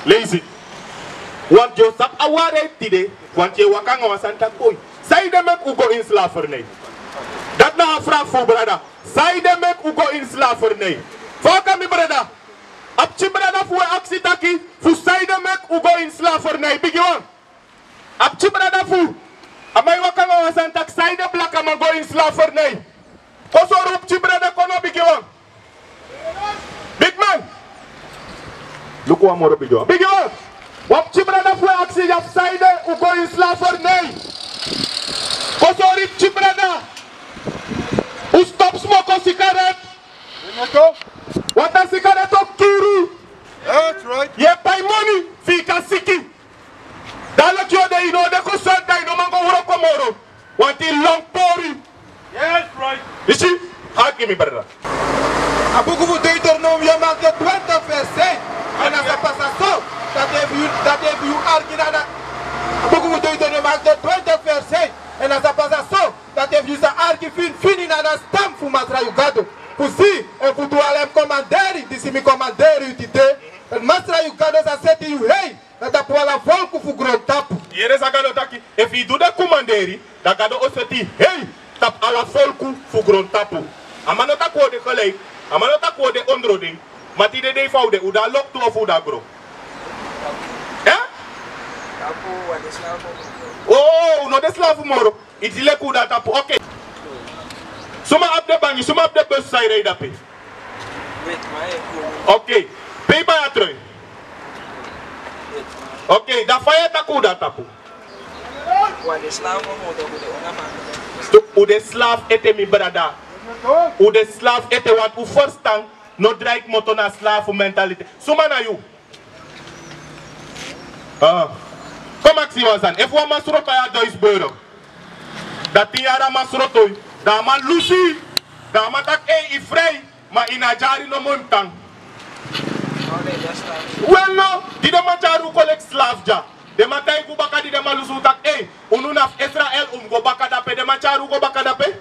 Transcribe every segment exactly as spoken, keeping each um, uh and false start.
Leisi. Want yu o sabi a waarheid tide, want yu e waka nanga wan sani taki: Oi, sanede meki un go ini slavernij? Dati na a vraag fu un brada. Sanede meki un go ini slavernij? Fa un kan, mi brada? A pikin brada fu un e aksi taki fu sanede meki un go ini slavernij. Bigi wan. A pikin brada fu un, a man e waka nanga wan sani taki: Sanede blakaman go ini slavernij? Kon sori un pikin brada, kon no, bigi wan. Bigi man. Luku wan moro, bigi wan. Bigi wan. Wan pikin brada fu un e aksi ya fu sanede un go ini slavernij. Kon sori pikin brada. Un stop smoko sigaret. Wata sigaret o kiri. That's right. Yu e pai moni fu yu kan siki. Dan leki yu o de, yu no o de gezond, dan yu no man go wroko moro. Want yu lon pori. Yes, right. Yu si, arki mi brada. A buku fu Deuteronomium, Maktien twintig vers één. En a sa pasa so, dati efu yu, dati efu yu arki na a, a buku fu Deuteronomium, Maktien twintig vers één. En a sa pasa so, dati efu yu sa arki finfini na a stem fu Masra yu Gado, fu si, èn fu du ala en komanderi disi mi komanderi yu tide, dan Masra yu Gado sa seti yu hei na tapu ala folku fu grontapu. Yere san Gado taki: Efu yu du den komanderi, dan Gado o seti yu hei tapu ala folku fu grontapu. A man no taki un o de gelijk, a man no taki un o de ondro den. Ma tide dei fa un de, un de na loktu ofu un de na gron? Eh? O, un no de slafu moro. Iti leki un de na tapu. Oké. Suma abi den bangi, suma abi den bus san e rei dape? Oké. Pe yu bai a trui? Oké, dan fa yu e taki un de na tapu? Sto-, un de slafu ete, mi brada. Un de slafu ete, want un ferstan no drai kmoto na slafu mentalite. Suma na yu? Ah. Kon mi aksi yu wan sani. Efu wan man sroto yu a duizend euro, dan tin yari a man sroto yu, dan a man lusu yu, dan a man taki: Ei, yu fri, ma ini a dyari nomo yu mus tan. Wel no, di den man tyari un kon leki slafu dya, den man taigi un baka di den man lusu un taki: Ei, unu na fu Israel, un mus go baka dape. Den man tyari un go baka dape.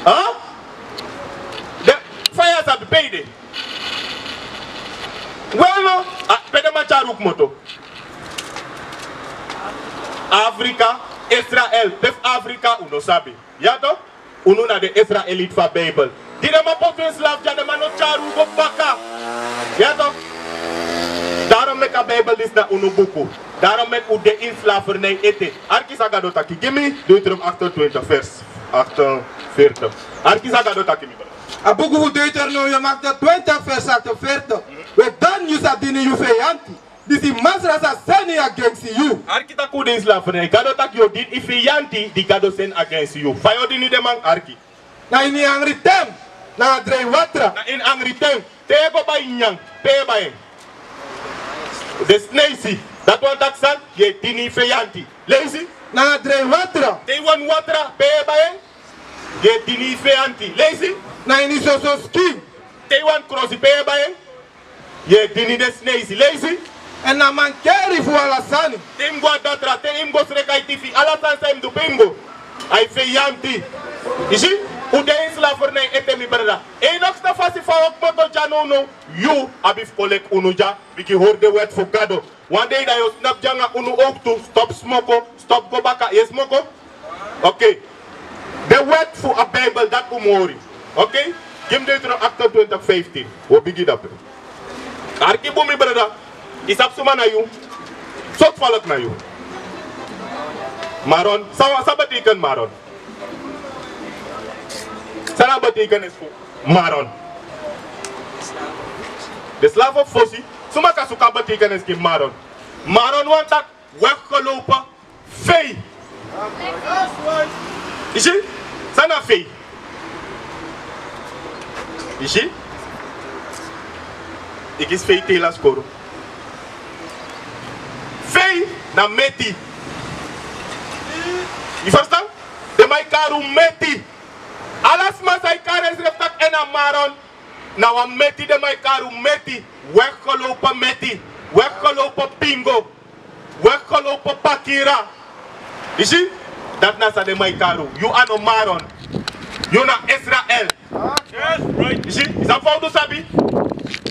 Ha? Den, fa yu e sabi pe yu de? Wel no, a, pe den man tyari un kmoto? Afrika, Israel, pe fu Afrika un no sabi. Ya toch? Unu na den Israeliti fu a Bijbel. Di den man poti un ini slafu dya, den man no tyari un go baka. Ya toch? Daarom meki a Bijbel disi na unu buku. Daarom meki un de ini slavernij ete. Arki san Gado taki. Gi mi Deuteronomium achtentwintig vers achtenveertig. Arki san Gado taki, mi brada. A buku fu Deuteronomium achtentwintig vers achtenveertig. We dan yu sa dini yu feyanti, disi Masra sa seni against yu. Arki, taki un de ini slavernij. Gado taki yu o dini yu feyanti di Gado seni against yu. Fa yu o dini den man, arki? Na ini yu angri ten, nanga drai watra. Na ini angri ten. Te yu e go bai nyanyan, pe yu e bai en? Den sneisi. Dati wani taki san? Yu e dini yu feyanti. Leisi. Nanga drai watra. Te yu wani watra, pe yu e bai en? Yu e dini yu feyanti. Leisi. Na ini soso skin. Te yu wani krosi, pe yu e bai en? Yu e dini den sneisi. Leisi. Èn na mankeri fu ala sani. Te yu mus go a datra, te yu mus go sreka yu tifi, ala sani san yu mus du, pe yu mus go? A yu feyanti. Yu si, un de ini slavernij ete, mi brada. Enigste fasi fa un o kmoto dya nownow, yu abi fu kon leki unu dya, bigin hori den wet fu Gado. Wan dei dan yu o sidon nanga unu owktu, stop smoko, stop go baka, yu e smoko. Oké. Den wet fu a Bijbel, dati un mus hori. Oké? Gi mi Deuteronomium achtentwintig vijftien. Un o bigin dape. Arki bun, mi brada. Yu sabi suma na yu? Sortu volk na yu? Maron. San, san betekent Maron? San na betekenis fu Maron? Den slafu fosi. Suma kan suku a betekenis gi Maron? Maron wani taki weggelopen vee. Yu si? San na vee? Yu si? Yu kisi vee tela skoro. Vee na meti. Yu ferstan? Den man e kari un meti. Ala sma san e kari ensrefi taki en na Maron, na wan meti den man e kari un, meti. Weggelopen meti. Weggelopen pingo. Weggelopen pakira. Yu si? Dati na san den man e kari un. Yu a no Maron. Yu na Israel. Yu si? Yu sabi fa un du sabi?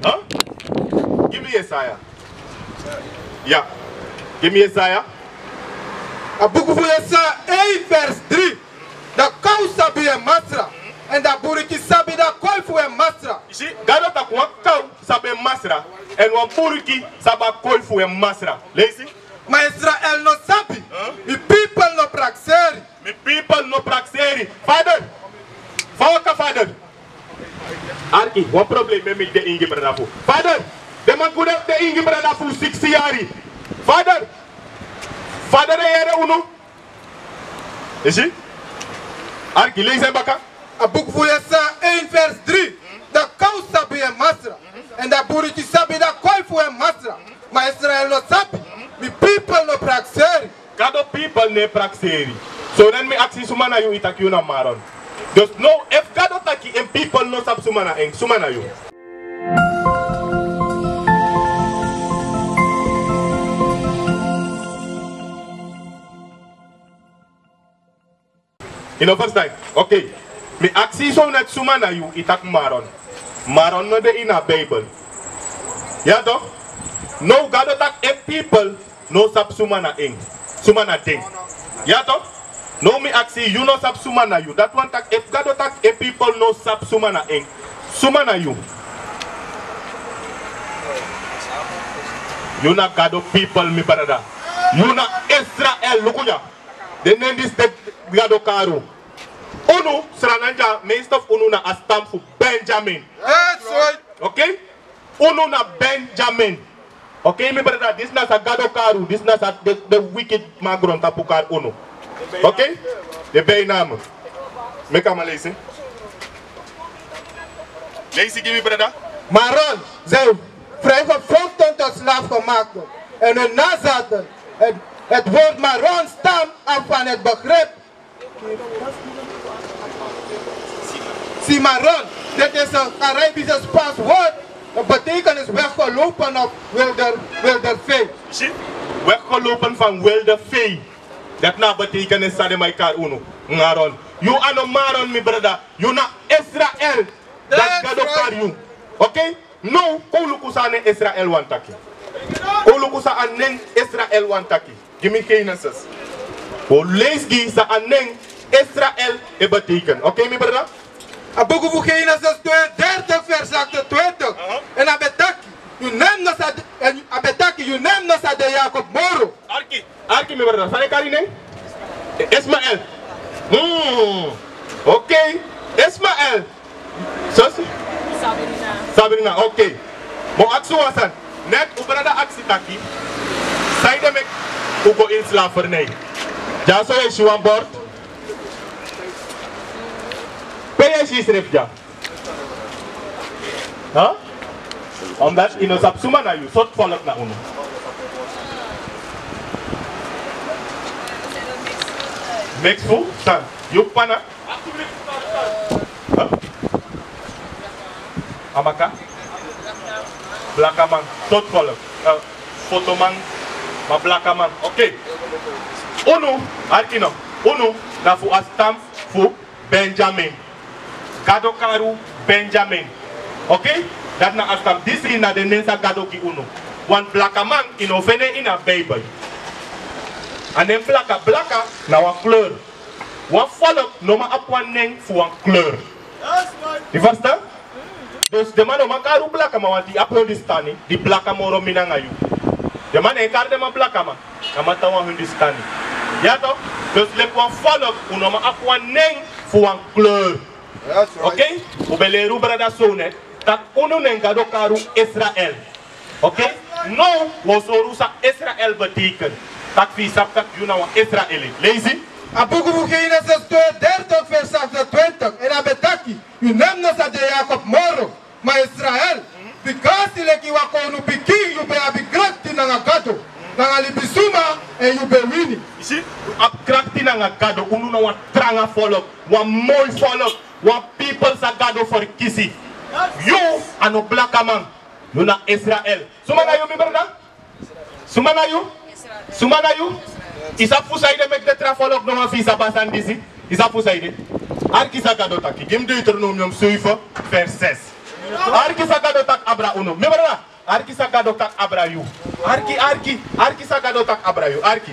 Huh? Gi mi Yesaya. Ya. Gi mi Yesaya. A buku fu Yesaya één vers drie. Da kaw sabi en masra, èn da buriki sabi da koi fu en masra. Yu si, Gado taki wan kaw sabi en masra, èn wan buriki sabi a koi fu en masra. Leisi. Ma Israel no sabi, mi people no prakseri. Mi people no prakseri. Father, fa waka, Father? Arki, wan problem e meki den ingi brada fu. Father, den man kuda den ingi brada fu siksi yari. Father, Father e yere unu. Yu si? Arki, leisi en baka. A buku fu Yesaya één vers drie. Da kaw sabi en masra, èn da buriki sabi da koi fu en masra. Ma Israel no sabi, mi people no prakseri. Gado people no e prakseri. So dan mi aksi suma na yu, yu taki yu na Maron. Dus now, efu Gado taki en people no sabi suma na en, suma na yu? Yu no ferstan? Oké. Mi aksi yu so, na suma na yu, yu taki Maron. Maron no de ini a Bijbel. Ya toch? Now Gado taki en people no sabi suma na en. Suma na den. Ya toch? Now mi aksi yu, yu no sabi suma na yu. Dati wani taki efu Gado taki en people no sabi suma na en, suma na yu? Yu na Gado people, mi brada. Yu na Israel. Luku dya. Den nen disi di Gado kari unu. Unu sran dya, meeste fu unu na a stam fu Benjamin. Oké? Unu na Benjamin. Oké, mi brada, disi na san Gado kari unu, disi na san den, den wicked man grontapu kari unu. Oké? Den bijnamen. Meki a man leisi. Leisi gi mi, brada. Maron, zij vrij gevochten tot slaaf gemaakt en hun nazaten. Het, het woord Maron stamt af van het begrip Cimarron. Dit is een Caribisch Spaans woord. De betekenis weggelopen of wilder, wilder vee. Yu si? Weggelopen van wilde vee. Dati na a betekenis san den man e kari unu. Maron. Yu a no Maron, mi brada. Yu na Israel. Dati Gado kari yu. Oké? Now, kon luku san a nen Israel wani taki. Kon luku san a nen Israel wani taki. Gi mi Genesis. Kon leisi gi san a nen Israel e beteken. Oké, mi brada? A buku fu Genesis twee dertig, vers achtentwintig. Aha. Èn a ben taki, yu nen no sa de, èn a ben taki, yu nen no sa de Jakob moro. Arki. Arki, mi brada, san den kari nen? Ismael. Hmm. Oké. Ismael. Sosi? Sabrina. Sabrina, oké. Mi o aksi wan sani. Net un brada aksi taki, sanede meki un go ini slavernij? Dyaso yu e si wan bord. Pe yu e si yusrefi dya? Huh? Omdat yu no sabi suma na yu, sortu folk na unu. Mix fu san? Yu pana? Huh? Amaka? Blakaman, sortu folk. Uh, fotoman, ma blakaman. Oké. Unu, arki no. Unu na fu a stam fu Benjamin. Gado kari un Benjamin. Oké? Dati na a stam. Disi na den nen san Gado gi unu. Wan blakaman yu no feni en ini a Bijbel. A nen blaka, blaka na wan kleur. Wan folk no man abi wan nen fu wan kleur. Yu ferstan? Dus den man no man kari un blakaman, want yu abi honderdstani, di blaka moro mi nanga yu. Den man no e kari den man blakaman, na man tan wan Hindustani. Ya toch? Dus leki wan folk, un no man abi wan nen fu wan kleur. Oké? Un ben leri un brada Sone, taki unu nen Gado kari un Israel. Oké? Now, un o sori un san Israel beteken. Taki fi yu sabi taki yu na wan Israeli. Leisi. A buku fu Genesis twee dertig vers achtentwintig. Èn a ben taki, yu nen no sa de Jakob moro, ma Israel. Bikasi leki wan kownu pikin yu ben abi krakti nanga Gado, nanga libisuma, èn yu ben wini. Yu si, yu abi krakti nanga Gado, unu na wan tranga folk, wan moi folk, wan people san Gado ferkisi. Yu a no blakaman, yu na Israel. Suma na yu, mi brada? Suma na yu? Suma na yu? Yu sabi fu sanede meki den tra folk no man firi sabi a sani disi? Yu sabi fu sanede? Arki san Gado taki. Gi mi Deuteronomium zeven vers zes. Arki san Gado taki abra unu. Mi brada, Arki san Gado taki abra yu. Arki, arki, arki san Gado taki abra yu. Arki.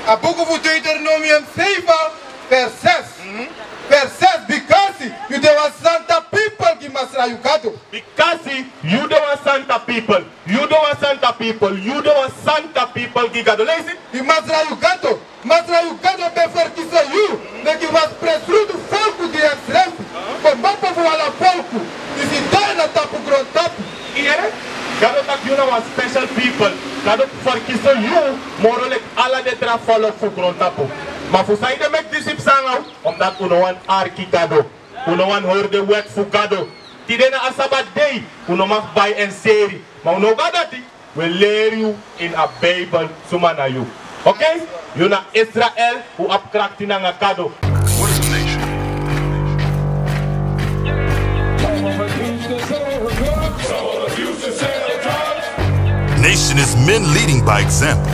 A buku fu Deuteronomium seven, vers six. Mhm. Vers six, bikasi yu de wan santa pipel gi Masra yu Gado. Bikasi yu de wan santa pipel. Yu de wan santa pipel. Yu de wan santa pipel gi Gado. Leisi. Gi Masra yu Gado. Masra yu Gado ben ferkisi yu, meki yu wan spesrutu folku gi ensrefi, kmopo fu ala folku di sidon na tapu grontapu. Yu yere? Gado taki yu na wan special people. Gado ferkisi yu moro leki ala den tra folku fu grontapu. Ma fu san ede meki disi psa nanga unu? Omdat unu no wani arki Gado. Unu no wani hori den wet fu Gado. Tide na a sabat dei, unu no mag bai èn seri. Ma unu no go dati. We leri yu ini a Bijbel suma na yu. Oké? Yu na Israel, un abi krakti nanga Gado. What is a nation? Nation is men leading by example.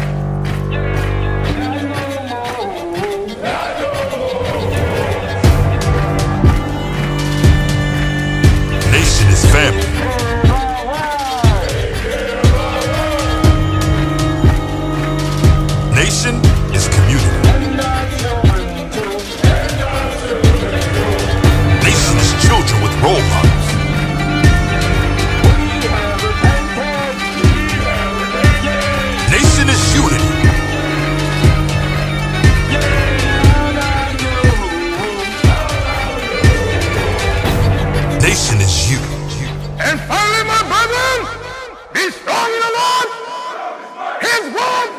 Nation is family. Nation is community. Nation is children with role models. Nation is unity. Nation is you. And finally, my brethren, be strong in the Lord. His word